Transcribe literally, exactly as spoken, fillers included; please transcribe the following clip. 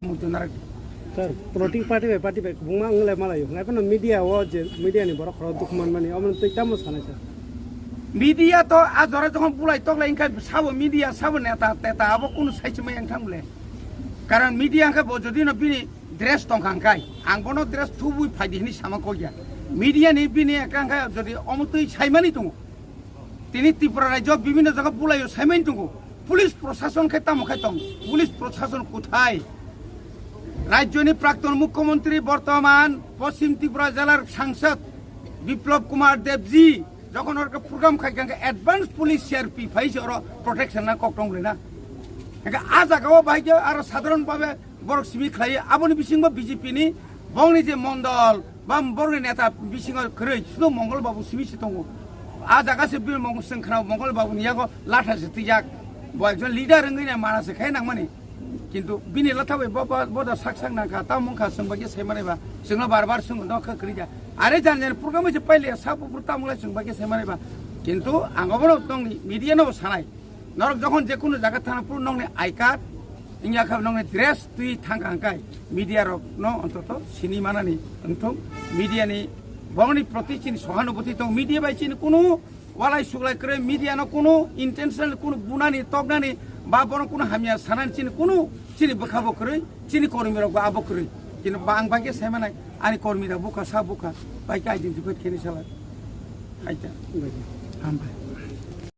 Muitu narak. Sir, political party bai party bai kubungma wng lai malaio. Ngai phano media o je media ni borok khoro dukhu manmani, omo twi tamo sanai sir? Media to a jora jokhon bulai tok lai wngkha sabo media, sabo neta, teta abo kunu saichimai wng thang bole. Karon media wngkha bo jodi no bini dress tongkha wngkai, ang bono dress thubui phaidi hini sama kok ya. Media ni bini ekha wngkha jodi omo twi saimani tongo. Tini Tripura rajyo bibhinno jaga bulaio saimani tongo. Police proshashon khe tamo khai tong? Police proshashon kuthai? Rajyoni prakton mukhyamantri, bortoman Poschim Tripura jelar sangsad Biplab Kumar Debji jokhon orke program khai kha, advance police C R P phai se oro protection na kok tong le na. Hingke a jaga o bahai khe aro sadharon bhabe borok simi khlai, aboni bisingo B J P ni bongni je mondol ba borokni neta bisingo kwrwi sudo Mongol Babu simi se tongo. A jaga se bini Mongol, chwng khna Mongol Babu ni yago latha se twijak. Bo ekjon leader wngwi nai mana se khai nangmani. Kintu bini latha bai bo, bo, bo da sak sak nangkha, tamo wngkha chwng bai khe sai manai ba. Chwngno bar bar chwng no kha kwrwi ja. Are jan jan program se paile sa buphuru tamo lai chwng bai khe sai manai ba. Kintu ang obono tongni media no sanai. Norok jokhon je kunu jaga thana phuru nokni I card, wngya kha nokni dress twi thangkha hwnkhe media rok no ontoto sini manani wngthung. Media ni bongni proti chini sohanubhuti tong, media bai chini kunu walai suglai kwrwi, media no kunu intentional kunu bunani toknani ba bono kunu hamya sanani chini kunu chini bwkha bo kwrwi, chini kormi rok bo abo kwrwi. Kintu ba ang bai khe sai manai ani kormi rok bukha sa bukha bai khe identify khe ni sala. Aita. Hambai.